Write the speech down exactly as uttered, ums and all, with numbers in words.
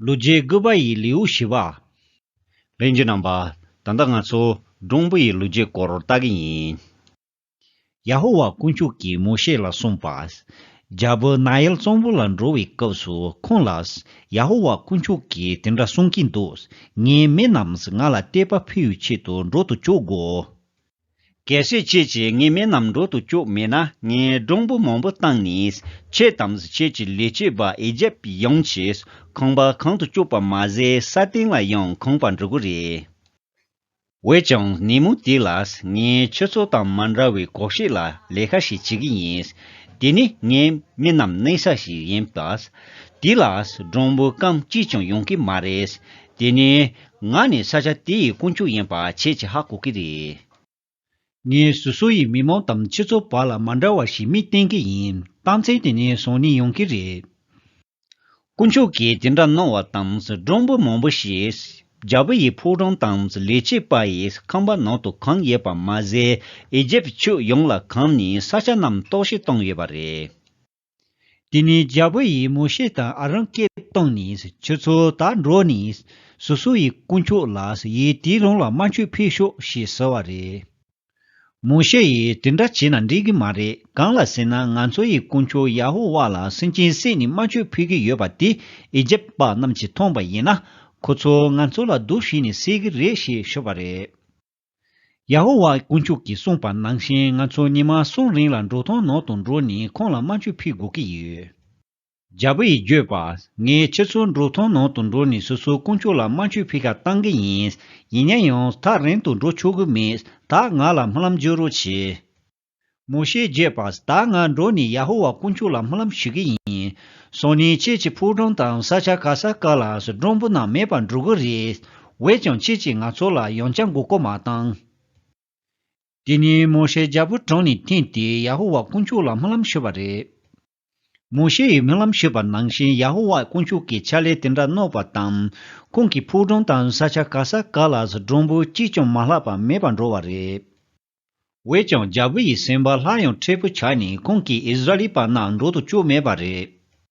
ལོ་རྒྱུས་དགུ་པ་ཡི་ལེའུ་བཞི་པ། ལྷན་རྒྱས་རྣམ་པ། ད་ལྟ་ང་ཚོ་སྒྲོམ་བུ་ཡི་ལོ་རྒྱུས་སྐོར་ལྟ་གི་ཡིན། ཡ་ཧོ་ཝཱ་དཀོན་མཆོག་གིས་མོ་ཤེ་ལ་གསུངས་པ། རྒྱལ་པོ་ནཱ་ཡལ་གཙང་པོ་ལ་འགྲོ་བའི་སྐབས་སུ་ཁོང་ལ། ཡ་ཧོ་ཝཱ་དཀོན་མཆོག་གིས་དེ་འདྲ་གསུང་གིན་འདུག་ངའི་མི་རྣམས་ང་ལ་དད་པ་ཕུལ་བའི་ཆེད་དུ་འགྲོ་དུ་བཅུག་དགོས། གལ་སྲིད་ཁྱེད་ཀྱིས་ངའི་མི་རྣམས་འགྲོ་དུ་བཅུག་མེད་ན། ངས་སྒྲོམ་བུ་མང་པོ་བཏང་ནས། ཁྱེད་དང་ཁྱེད་ཀྱི་ལས་བྱེད་པ་ཨི་ཇེབ་ཡོངས་ཀྱི་ཁང་པ་གང་དུ་བཅུག་པ་མ་ཟད། ས་སྟེང་ལ་ཡང་གང་བ་འགྲོ་གི་རེད། འོན་ཀྱང་ཉིན་མོ་དེ་ལ་ངས་ཁྱེད་ཚོ་དང་མ་འདྲ་བའི་གོ་སྐབས་ལ་ལས་ཀ་ཞིག་བྱེད་ཀྱི་ཡིན། དེ་ནི་ངའི་མི་རྣམས་གནས་ས་ཞིག་ཡིན་པས། དེ་ལ་སྒྲོམ་བུ་སྐམ་གཅིག་ཀྱང་ཡོང་གི་མ་རེད། དེ་ནི་ང་ནི་ས་ཆ་དེ་ཡི་དཀོན་མཆོག་ཡིན་པ་ཁྱེད་ཀྱིས་ཧ་གོ་གི་རེད། ངས་སོ་སོ་ཡི་མི་མང་དང་ཁྱེད་ཚོ་བར་ལ་མ་འདྲ་བ་ཞིག་མི་བསྟན་གི་ཡིན། རྟགས་མཚན་དེ་ནི་བཟང་ནི་ཡོང་གི་རེད། དཀོན་མཆོག་གིས་དེ་འདྲ་གནང་བ་དང་། སྒྲོམ་བུ་མང་པོ་ཞིག་རྒྱལ་པོ་ཡི་ཕོ་བྲང་དང་ལས་བྱེད་པ་ཡི་ཁང་པ་ནང་དུ་གང་ཡོད་པ་མ་ཟད། ཨི་ཇེབ་ཕྱོགས་ཡོངས་ལ་གང་ནས་ས་ཆ་རྣམས་རྟོག་ཞིབ་བཏང་ཡོད་པ་རེད། དེ་ནས་རྒྱལ་པོ་ཡིས་མོ་ཤེ་དང་ཨ་རོན་སྐད་བཏང་ནས། ཁྱོད་ཚོ་ད་འགྲོ་ནས་སོ་སོ་ཡི་དཀོན་མཆོག་ལ་ཡུལ་དེའི་རང་ལ་དམར་མཆོད་ཕུལ་ཤོག་ཞེས་ཟེར་བ་རེད། མོ་ཤེ་ཡིས་དེ་འདྲ་བྱས་ན་འགྲིག་གི་མ་རེད། གང་ལ་ཟེར་ན། ང་ཚོ་ཡི་དཀོན་མཆོག་ཡ་ཧོ་ཝཱ་ལ་སེམས་ཅན་བསད་ནས་དམར་མཆོད་ཕུལ་གྱི་ཡོད་པ་དེ་ཨི་ཇེབ་པ་རྣམས་ཀྱིས་མཐོང་བ་ཡིན་ན། ཁོ་ཚོ་ང་ཚོ་ལ་སྡུག་བྱས་ནས་བསད་ཀྱི་རེད་ཞེས་ཞུས་པ་རེད། ཡ་ཧོ་ཝཱ་དཀོན་མཆོག་གིས་གསུངས་པ་ནང་བཞིན། ང་ཚོ་ཉི་མ་གསུམ་རིང་ལ་འབྲོག་ཐང་ནང་དུ་འགྲོ་ནས་ཁོང་ལ་དམར་མཆོད་ཕུལ་དགོས་ཀྱི་ཡོད། རྒྱལ་པོ་ཡིས་བརྗོད་པ། ངས་ཁྱེད་ཚོ་འབྲོག་ཐང་ནང་དུ་འགྲོ་ནས་སོ་སོའི་དཀོན་མཆོག་ལ་དམར་མཆོད་ཕུལ་ཁ་བཏང་གི་ཡིན། ཡིན་ན་ཡང་ཐག་རིང་དུ་འགྲོ་ཆོག་གི་མེད། ད་ང་ལ་སྨོན་ལམ་རྒྱག་རོགས་བྱེད། མོ་ཤེས་བརྗོད་པ། ད་ང་འགྲོ་ནས་ཡ་ཧོ་ཝཱ་དཀོན་མཆོག་ལ་སྨོན་ལམ་ཞུ་གི་ཡིན། སང་ཉིན་ཁྱེད་ཀྱི་ཕོ་བྲང་དང་ས་ཆ་ག་ས་ག་ལ་སྒྲོམ་བུ་རྣམས་མེད་པར་འགྲོ་གི་རེད། འོན་ཀྱང་ཁྱེད་ཀྱིས་ང་ཚོ་ལ་ཡང་བསྐྱར་མགོ་སྐོར་མ་བཏང་། དེ་ནས་མོ་ཤེ་རྒྱལ་པོའི་དྲུང་ནས་ཐོན་ཏེ་ཡ་ཧོ་ཝཱ་དཀོན་མཆོག་ལ་སྨོན་ལམ་ཞུས་པ་རེད། མོ་ཤེ་ཡིས་སྨོན་ལམ་ཞུས་པ་ནང་བཞིན་ཡ་ཧོ་ཝཱ་དཀོན་མཆོག་གིས་ཕྱག་ལས་དེ་འདྲ་གནང་བ་དང་། ཁོང་གི་ཕོ་བྲང་དང་ས་ཆ་ག་ས་ག་ལ་སྒྲོམ་བུ་གཅིག་ཀྱང་མ་ལྷག་པར་མེད་པར་འགྲོ་བ་རེད། འོན་ཀྱང་རྒྱལ་པོ་ཡི་སེམས་པ་སླར་ཡང་མཁྲེགས་པོ་ཆགས་ནས་ཁོང་གིས་ཨིསི་ར་ཨེལ་པ་རྣམས་འགྲོ་དུ་བཅུག་མེད་པ་རེད།